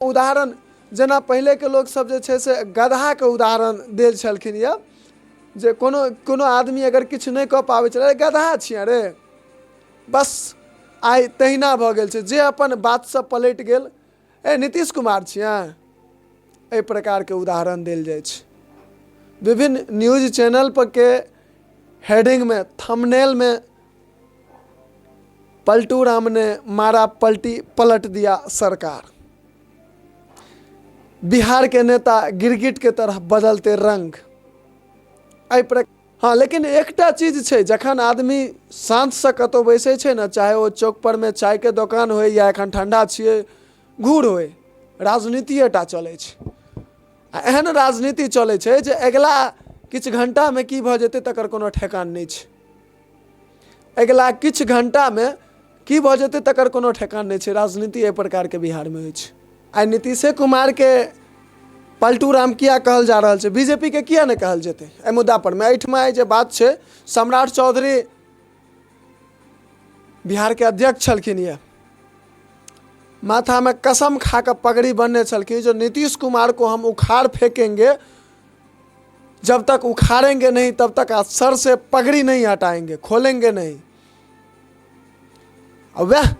उदाहरण जेना पहिलेके लोकसभ जे छै से गदहाके उदाहरण देल छलखिन यऽ जे कोनो कोनो आदमी अगर किछु नहि कऽ पाबै छलै, अरे गदहा छियै रे। बस आइ तहिना भऽ गेल छै, जे अपन बातसँ पलटि गेल, ए नीतीश कुमार छियै। एहि प्रकारके उदाहरण देल जाइ छै विभिन्न न्यूज चैनल पर के हेडिंगमे, थंबनेलमे, पलटू राम ने मारा पलटी, पलट दिया सरकार, बिहार के नेता गिरगिट के तरह बदलते रंग। एहि प्र हँ, लेकिन एकटा चीज छै, जखन आदमी शान्तसँ कतहु बैसै छै ने, चाहे ओ चौक परमे चायके दोकान होइ या एखन ठण्डा छियै घूर होइ, राजनीतिए टा चलै छै। आ एहन राजनीति चलै छै जे अगिला किछु घण्टामे की भऽ जेतै तकर कोनो ठेकान नहि छै। अगिला किछु घण्टामे की भऽ जेतै तकर कोनो ठेकान नहि छै। राजनीति एहि प्रकारके बिहारमे होइ छै। आइ नीतीशे कुमारके पलटू राम किया कहल जा रहल छै, बीजेपीके किया नहि कहल जेतै? एहि मुद्दा परमे एहिठमा जे बात छै, सम्राट चौधरी बिहारके अध्यक्ष छलखिन यऽ, माथामे कसम खा कऽ पगड़ी बन्हने छलखिन जो नीतीश कुमार को हम उखाड़ फेंकेंगे, जब तक उखाड़ेंगे नहीं तब तक सर से पगड़ी नहीं हटाएंगे, खोलेंगे नहीं। आ वएह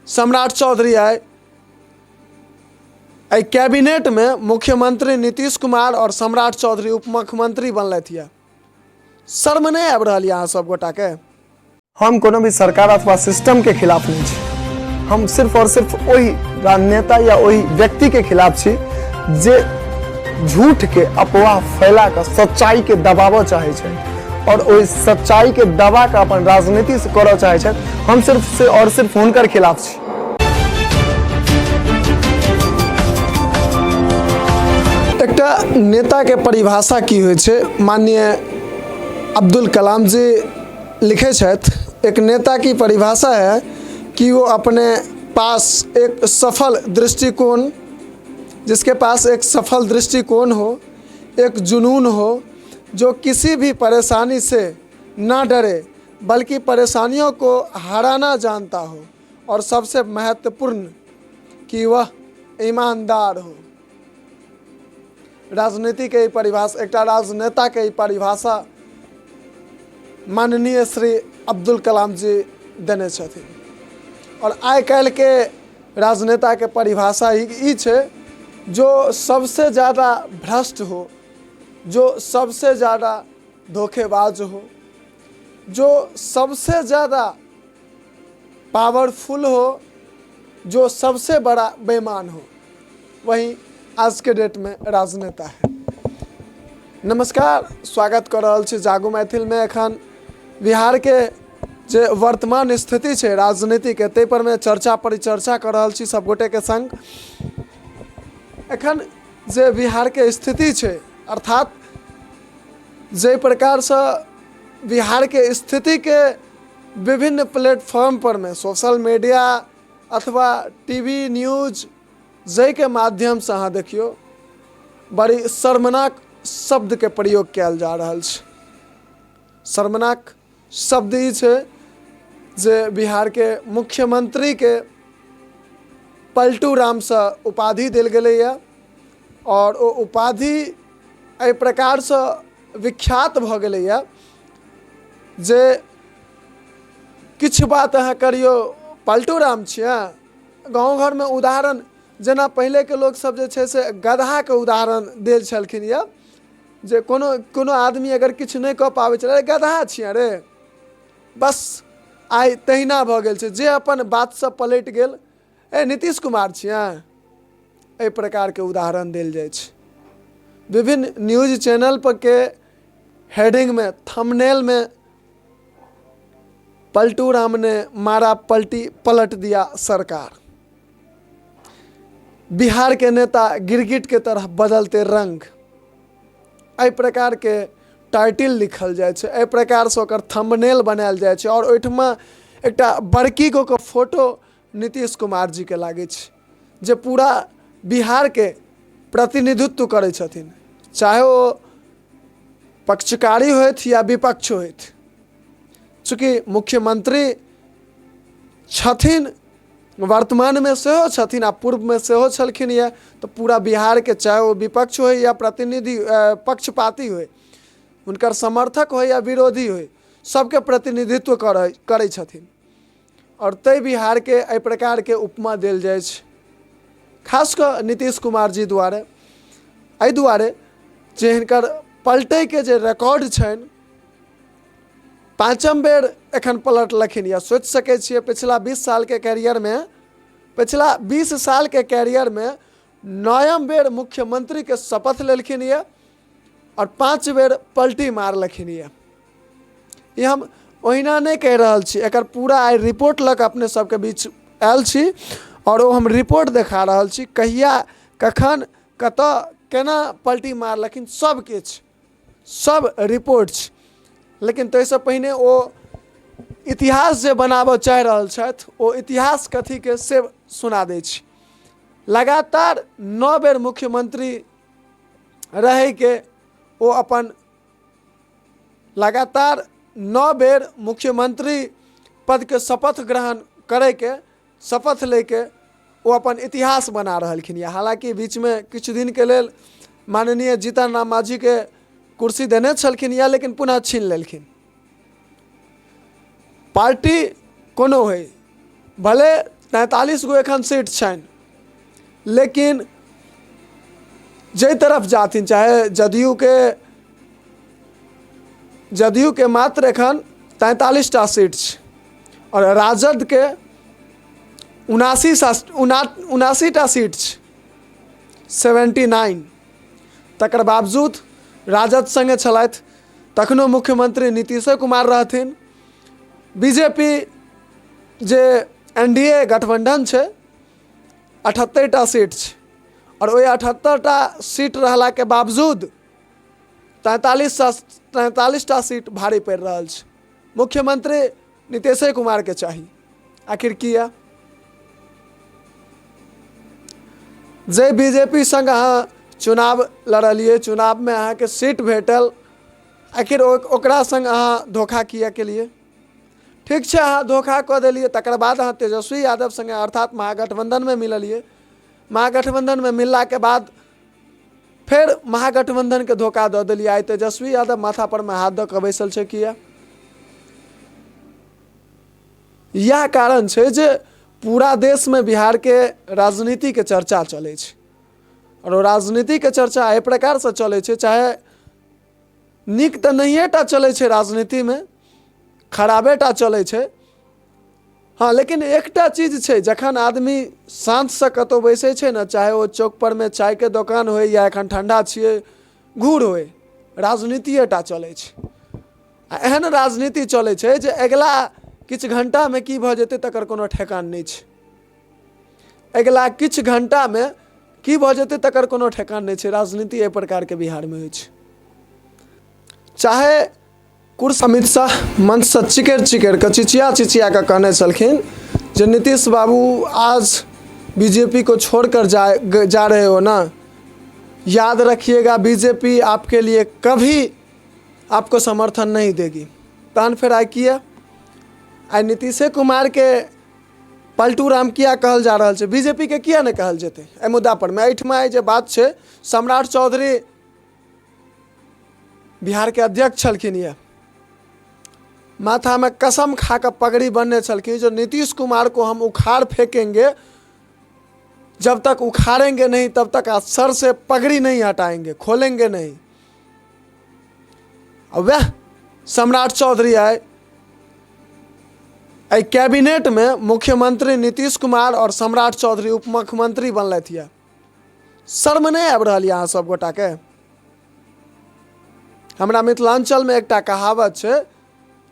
सम्राट चौधरी आइ एहि कैबिनेटमे मुख्यमंत्री नीतीश कुमार आओर सम्राट चौधरी उप मुख्यमंत्री बनलथि यऽ। शर्म नहि आबि रहल यऽ अहाँ सब गोटाके? हम कोनो भी सरकार अथवा सिस्टम के खिलाफ नहीं छी, हम सिर्फ और सिर्फ ओहि राजनेता या ओहि व्यक्ति के खिलाफ छी जे झूठ के अफवाह फैला कऽ सच्चाई के दबाबऽ चाहै छै और ओहि सच्चाई के दबा कऽ अपन राजनीति से करऽ चाहै छथि। हम सिर्फ से और सिर्फ हुनकर खिलाफ छी। एकटा नेता के परिभाषा की होइ छै? माननीय अब्दुल कलाम जी लिखे छथि, एक नेता की परिभाषा है कि वो अपने पास एक सफल दृष्टिकोण, जिसके पास एक सफल दृष्टिकोण हो, एक जुनून हो, जो किसी भी परेशानी से ना डरे बल्कि परेशानियों को हराना जानता हो और सबसे महत्वपूर्ण कि वह ईमानदार हो। राजनीति के ई परिभाषा, एकटा राजनेता के ई परिभाषा माननीय श्री अब्दुल कलाम जी देने छथिन। और आइ काल्हि के राजनेता के परिभाषा ई छै जो सबसे ज़्यादा भ्रष्ट हो, जो सबसे ज़्यादा धोखेबाज हो, जो सबसे ज़्यादा पावरफुल हो, जो सबसे बड़ा बेईमान हो, वही आज के डेट में राजनेता है। नमस्कार, स्वागत कर रहल छी जागू मैथिल में। एखन बिहार के जे वर्तमान स्थिति छै राजनीति के, ताहि पर में चर्चा परिचर्चा कर रहल छी सब गोटे के संग। एखन जे बिहार के स्थिति छै, अर्थात जाहि प्रकारसँ बिहार के स्थिति के विभिन्न प्लेटफॉर्म पर में सोशल मीडिया अथवा टी वी न्यूज जाहिके माध्यमसँ अहाँ देखियौ, बड़ी शर्मनाक शब्दके प्रयोग कयल जा रहल छै। शर्मनाक शब्द ई छै जे बिहारके मुख्यमंत्रीके पलटू रामसँ उपाधि देल गेलैए आओर ओ उपाधि एहि प्रकारसँ विख्यात भऽ गेलैए जे किछु बात अहाँ करियौ, पलटू राम छियै। गाँव घरमे उदाहरण जेना पहिलेके लोकसभ जे छै से गदहाके उदाहरण देल छलखिन यऽ जे कोनो कोनो आदमी अगर किछु नहि कऽ पाबै छलै, अरे गदहा छियै रे। बस आइ तहिना भऽ गेल छै, जे अपन बातसँ पलटि गेल, ए नीतीश कुमार छियै। एहि प्रकारके उदाहरण देल जाइ छै विभिन्न न्यूज चैनल पर के हेडिंगमे, थंबनेलमे, पलटू राम ने मारा पलटी, पलट दिया सरकार, बिहार के नेता गिरगिट के तरह बदलते रंग। एहि प्रकारके टाइटिल लिखल जाइ छै, एहि प्रकारसँ ओकर थंबनेल बनायल जाइ छै आओर ओहिठमा एकटा बड़की गोके फोटो नीतीश कुमार जीके लागै छै जे पूरा बिहारके प्रतिनिधित्व करै छथिन, चाहे ओ पक्षकारी होथि या विपक्ष होथि। चूँकि मुख्यमंत्री छथिन वर्तमानमे सेहो छथिन आ पूर्वमे सेहो छलखिन यऽ, तऽ पूरा बिहारके चाहे ओ विपक्ष होइ या प्रतिनिधि पक्षपाती होइ, हुनकर समर्थक होइ या विरोधी होइ, सबके प्रतिनिधित्व करै छथिन। आओर ताहि बिहारके एहि प्रकारके उपमा देल जाइ छै, खास कऽ नीतीश कुमार जी दुआरे, एहि दुआरे जे हिनकर पलटैके जे रिकॉर्ड छनि, 5म बेर एखन पलटलखिन यऽ। सोचि सकै छियै पिछला 20 सालके कैरियरमे, पिछला 20 सालके कैरियरमे 9म बेर मुख्यमंत्रीके शपथ लेलखिन यऽ आओर 5 बेर पलटी मारलखिन यऽ। ई हम ओहिना नहि कहि रहल छी, एकर पूरा आइ रिपोर्ट लऽ कऽ अपने सबके बीच आयल छी आओर ओ हम रिपोर्ट देखा रहल छी, कहिया कखन कतऽ केना पलटी मारलखिन, सब किछु सब रिपोर्ट छै। लेकिन ताहिसँ पहिने ओ इतिहास जे बनाबऽ चाहि रहल छथि ओ इतिहास कथीके से सुना दै छी। लगातार 9 बेर मुख्यमंत्री रहैके ओ अपन लगातार 9 बेर मुख्यमंत्री पदके शपथ ग्रहण करैके, शपथ लैके ओ अपन इतिहास बना रहलखिन यऽ। हालाँकि बीचमे किछु दिनके लेल माननीय जीतन राम मांझीके कुर्सी देने छलखिन यऽ, लेकिन पुनः छीन लेलखिन। पार्टी कोनो होइ, भले 43 गो एखन सीट छनि, लेकिन जाहि तरफ जाथिन, चाहे जदयूके मात्र एखन 43 टा सीट छै आओर राजदके 79 टा सीट छै, 79। तकर बावजूद राजद सङ्गे छलथि, तखनो मुख्यमंत्री नीतीशे कुमार रहथिन। बीजेपी जे एन डी ए गठबंधन छै, 78 टा सीट छै आओर ओहि 78 टा सीट रहलाके बावजूद 43 टा सीट भारी पड़ि रहल छै। मुख्यमंत्री नीतीशे कुमारके चाही, आखिर किया? जे बीजेपी संग अहाँ चुनाव लड़लियै, चुनावमे अहाँके सीट भेटल, आखिर ओकरा संग अहाँ धोखा किया केलियै? ठीक छै, अहाँ धोखा कऽ देलियै, तकर बाद अहाँ तेजस्वी यादव संगे अर्थात महागठबंधनमे मिललियै। महागठबंधनमे मिललाके बाद फेर महागठबंधनके धोखा दऽ देलियै। आइ तेजस्वी यादव माथा परमे हाथ दऽ कऽ बैसल छै, किया? इएह कारण छै जे पूरा देशमे बिहारके राजनीतिके चर्चा चलै छै आओर ओ राजनीतिके चर्चा एहि प्रकारसँ चलै छै, चाहे नीक तऽ नहिए टा चलै छै, राजनीतिमे खराबे टा चलै छै। हँ, लेकिन एकटा चीज छै, जखन आदमी शान्तसँ कतहु बैसै छै ने, चाहे ओ चौकपर मे चायके दोकान होइ या एखन ठण्डा छियै घूर होइ, राजनीतिए टा चलै छै। आ एहन राजनीति चलै छै जे अगिला किछु घण्टामे की भऽ जेतै तकर कोनो ठेकान नहि छै। अगिला किछु घण्टामे की भऽ जेतै तकर कोनो ठेकान नहि छै। राजनीति एहि प्रकारके बिहारमे होइ छै। चाहे कुर्स अमित शाह मंचसँ चिकरि चिकरि कऽ चिचिया चिचिया कऽ कहने छलखिन जे नीतीश बाबू आज बीजेपी को छोड़कर जा रहे हो ना, याद रखिएगा बीजेपी आपके लिए कभी आपको समर्थन नहीं देगी। तहन फेर आइ किया आइ नीतीशे कुमारके पलटू राम किया कहल जा रहल छै, बीजेपी के किया नहि कहल जेतै एहि मुद्दा पर मे? एहिठमा जे बात छै, सम्राट चौधरी बिहार के अध्यक्ष छलखिन यऽ, माथा में कसम खा कऽ पगड़ी बन्हने छलखिन जो नीतीश कुमार को हम उखाड़ फेंकेंगे, जब तक उखाड़ेंगे नहीं तब तक सर से पगड़ी नहीं हटाएंगे, खोलेंगे नहीं। आ वएह सम्राट चौधरी आइ एहि कैबिनेटमे मुख्यमंत्री नीतीश कुमार आओर सम्राट चौधरी उप मुख्यमंत्री बनलथि यऽ। शर्म नहि आबि रहल यऽ अहाँ सब गोटाके? हमरा मिथिलाञ्चलमे एकटा कहावत छै,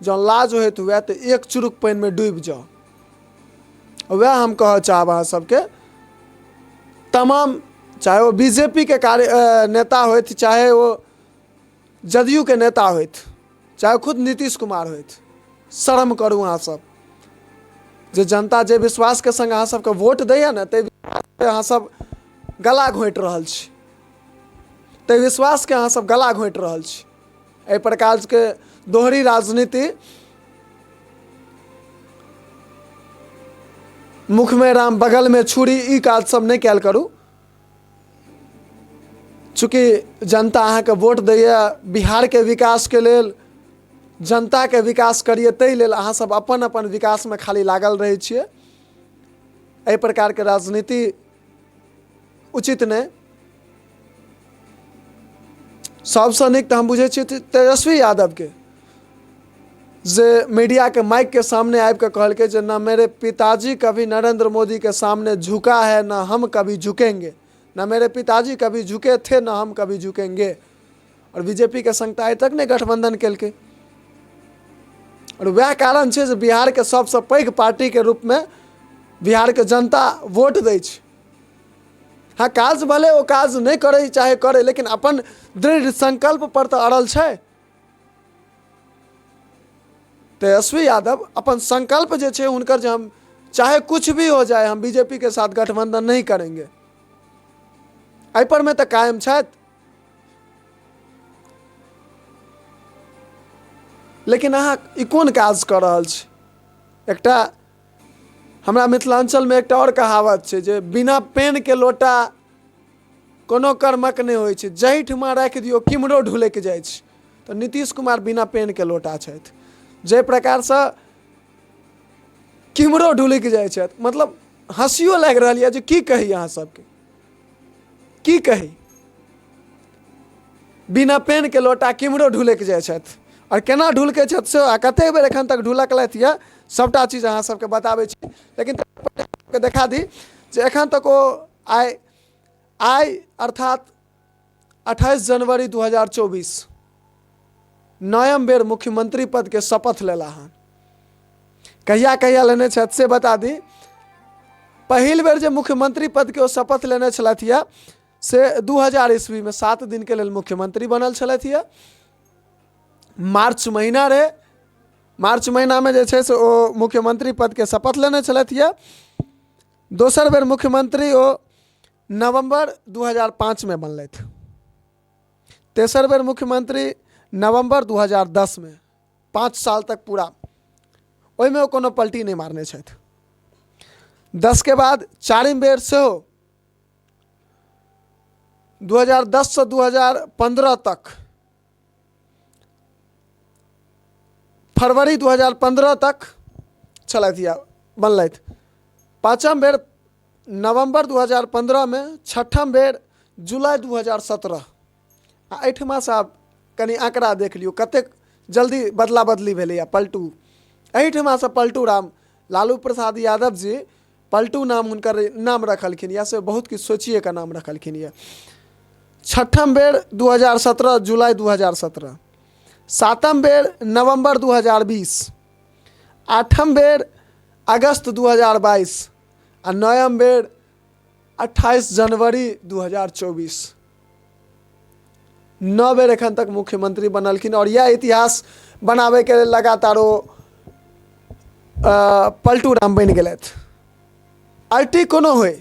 जँ लाज होइत हुए तऽ एक चुरुक पानिमे डूबि जाउ। वएह हम कहऽ चाहब अहाँ सबके तमाम, चाहे ओ बीजेपीके कार्य नेता होथि, चाहे ओ जदयूके नेता होथि, चाहे खुद नीतीश कुमार होथि, शर्म करू अहाँ सब। जे जनता जे विश्वासके संग अहाँ सबके वोट दैया ने, ताहि विश्वासके अहाँ सब गला घोंटि रहल छी, ताहि विश्वासके अहाँ सब गला घोंटि रहल छी। एहि प्रकारके दोहरी राजनीति मुखमे राम बगलमे छुरी, ई काज सब नहि कयल करू। चूँकि जनता अहाँके वोट दैए बिहारके विकासके लेल, जनताके विकास करियै, ताहि लेल अहाँ सब अपन अपन विकासमे खाली लागल रहै छियै। एहि प्रकारके राजनीति उचित नहि। सबसँ नीक तऽ हम बुझै छियै तेजस्वी यादवके, जे मीडियाके माइकके सामने आबि कऽ कहलकै जे न मेरे पिताजी कभी नरेंद्र मोदीके सामने झुका है, न हम कभी झुकेंगे, न मेरे पिताजी कभी झुके थे, न हम कभी झुकेंगे। आओर बीजेपीके संग तऽ आइ तक नहि गठबंधन केलकै। आओर वएह कारण छै जे बिहारके सबसँ पैघ पार्टीके रूपमे बिहारके जनता वोट दै छै। हँ, काज भले ओ काज नहि करै चाहे करै, लेकिन अपन दृढ़ संकल्प पर तऽ अड़ल छै। तेजस्वी यादव अपन संकल्प जे छै हुनकर, जे हम चाहे कुछ भी हो जाए हम बीजेपी के साथ गठबंधन नहीं करेंगे, एहि पर मे तऽ कायम छथि। लेकिन अहाँ ई कोन काज कऽ रहल छी? एकटा हमरा मिथिलाञ्चलमे एकटा आओर कहावत छै जे बिना पेनके लोटा कोनो कर्मक नहि होइ छै, जाहिठमा राखि दियौ किम्हरो ढुलकि जाइ छै। तऽ नीतीश कुमार बिना पेनके लोटा छथि, जाहि प्रकारसँ किम्हरो ढुलकि जाइ छथि। मतलब हँसियो लागि रहल यऽ जे की कही अहाँ सबके, की कही, बिना पेनके लोटा किम्हरो ढुलकि जाइ छथि। आओर केना ढुलकै छथि से आ कतेक बेर एखन तक ढुलकलथि यऽ, सभटा चीज अहाँ सबके बताबै छी। लेकिन देखा दी जे एखन तक ओ आइ आइ अर्थात 28 जनवरी 2024 नयम बेर मुख्यमंत्री पदके शपथ लेला हन। कहिया कहिया लेने छथि से बता दी। पहिल बेर जे मुख्यमंत्री पदके ओ शपथ लेने छलथि यऽ से 2000 ईस्वीमे 7 दिनके लेल मुख्यमंत्री बनल छलथि यऽ। मार्च महीना रहै, मार्च महीनामे जे छै से ओ मुख्यमंत्री पदके शपथ लेने छलथि यऽ। दोसर बेर मुख्यमंत्री ओ नवम्बर 2005मे बनलथि। तेसर बेर मुख्यमंत्री नवम्बर 2010मे, 5 साल तक पूरा ओहिमे ओ कोनो पलटी नहि मारने छथि। 10के बाद चारिम बेर सेहो 2010सँ 2015 तक, फरवरी 2015 तक छलथि या बनलथि। पाँचम बेर नवम्बर 2015मे, छठम बेर जुलाई 2017। आ एहिठमासँ आब कनि आँकड़ा देख लियौ कतेक जल्दी बदला बदली भेलैए। पलटू एहिठमासँ पलटू राम, लालू प्रसाद यादव जी पलटू नाम हुनकर नाम रखलखिन यऽ, से बहुत किछु सोचिएके नाम रखलखिन यऽ। छठम बेर 2017 जुलाई 2017, सातम बेर नवम्बर 2020, आठम बेर अगस्त 2022 आ नओम बेर 28 जनवरी 2024। 9 बेर एखन तक मुख्यमंत्री बनलखिन आओर इएह इतिहास बनाबैके लेल लगातार ओ पलटू राम बनि गेलथि। पार्टी कोनो होइ,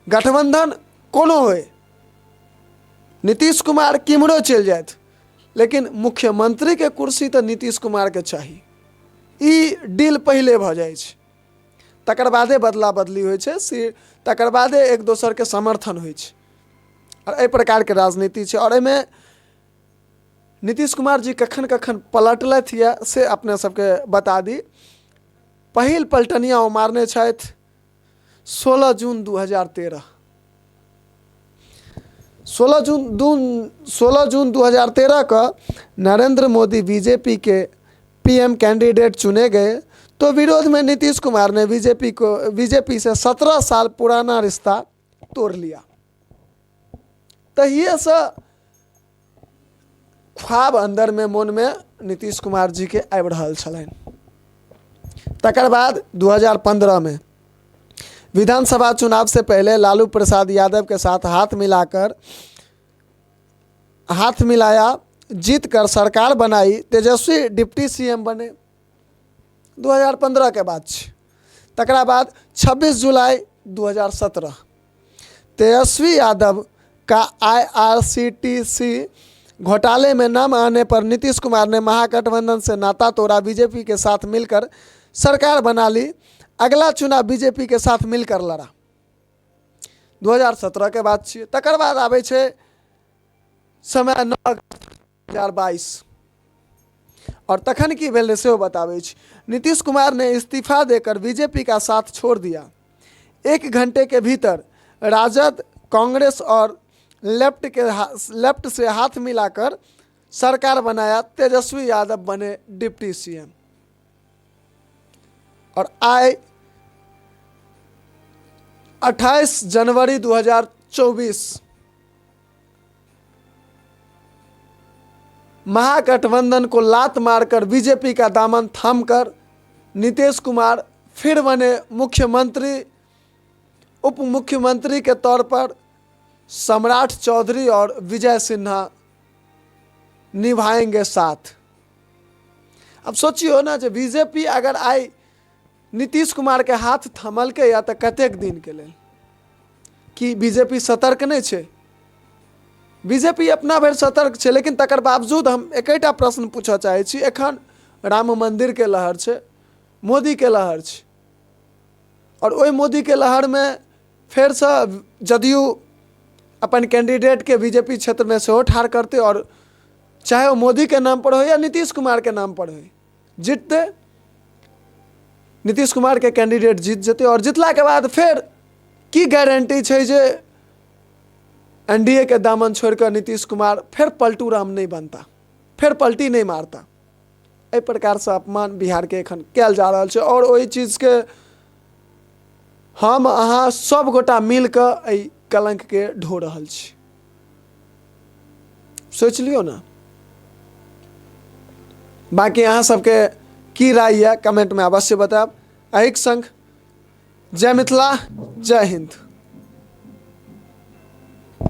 गठबन्धन कोनो होइ, नीतीश कुमार किम्हरो चलि जाथि, लेकिन मुख्यमंत्रीके कुर्सी तऽ नीतीश कुमारके चाही। ई डील पहिले भऽ जाइ छै, तकर बादे बदला बदली होइ छै, से तकर बादे एक दोसरके समर्थन होइ छै। आओर एहि प्रकारके राजनीति छै। आओर एहिमे नीतीश कुमार जी कखन कखन पलटलथि यऽ से अपने सबके बता दी। पहिल पलटनिया ओ मारने छथि 16 जून 2013, 16 जून दू 16 जून 2013 का नरेंद्र मोदी बीजेपी के पीएम कैंडिडेट चुने गए तो विरोध में नीतीश कुमार ने बीजेपी से 17 साल पुराना रिश्ता तोड़ लिया। तहिएसँ ख्वाब अन्दरमे मोनमे नीतीश कुमार जीके आबि रहल छलनि। तकर बाद 2015मे विधानसभा चुनाव से पहले लालू प्रसाद यादव के साथ हाथ मिलाकर हाथ मिलाया, जीत कर सरकार बनाई, तेजस्वी डिप्टी सीएम बने। 2015 के बात छै। तकरा बाद 26 जुलाई 2017 तेजस्वी यादव का आईआरसीटीसी घोटाले में नाम आने पर नीतीश कुमार ने महागठबंधन से नाता तोड़ा, बीजेपी के साथ मिलकर सरकार बना ली। अगला चुनाव बीजेपी के साथ मिलकर लड़ा। 2017 के बात छियै। तकर बाद आबै छै समय 9 अगस्त 2022 और तखन की भेल रहै सेहो बताबै छी। नीतीश कुमार ने इस्तीफा देकर बीजेपी का साथ छोड़ दिया। 1 घंटे के भीतर राजद, कांग्रेस और लेफ्ट से हाथ मिलाकर सरकार बनाया। तेजस्वी यादव बने डिप्टी सीएम। और आइ 28 जनवरी 2024 महागठबंधन को लात मारकर बीजेपी का दामन थामकर नीतीश कुमार फिर बने मुख्यमंत्री। उप मुख्यमंत्री के तौर पर सम्राट चौधरी और विजय सिन्हा निभाएंगे साथ। अब सोचियो ना जे बीजेपी अगर आइ नीतीश कुमार के हाथ थमलकै या तऽ कतेक दिन के लेल? की बीजेपी सतर्क नहि छै? बीजेपी अपना भरि सतर्क छै, लेकिन तकर बावजूद हम एकेटा प्रश्न पूछऽ चाहै छी, एखन राम मन्दिर के लहर छै, मोदी के लहर छै, आओर ओहि मोदी के लहरमे फेरसँ जदयू अपन कैंडिडेटके बीजेपी क्षेत्रमे सेहो ठाढ़ करतै, आओर चाहे ओ मोदीके नामपर होइ या नीतीश कुमारके नामपर होइ, जीततै नीतीश कुमारके कैंडिडेट जीत जेतै। आओर जितलाके बाद फेर की गारंटी छै जे एनडीए के दामन छोड़िकऽ नीतीश कुमार फेर पलटू राम नहि बनता, फेर पलटी नहि मारता? एहि प्रकारसँ अपमान बिहारके एखन कयल जा रहल छै, आओर ओहि चीजके हम अहाँ सब गोटा मिलकऽ एहि कलङ्कके ढो रहल छी। सोचि लियौ ने। बाँकी अहाँ सबके की राय यऽ कमेंटमे अवश्य बतायब। एहिके सङ्ग जय मिथिला, जय हिन्द।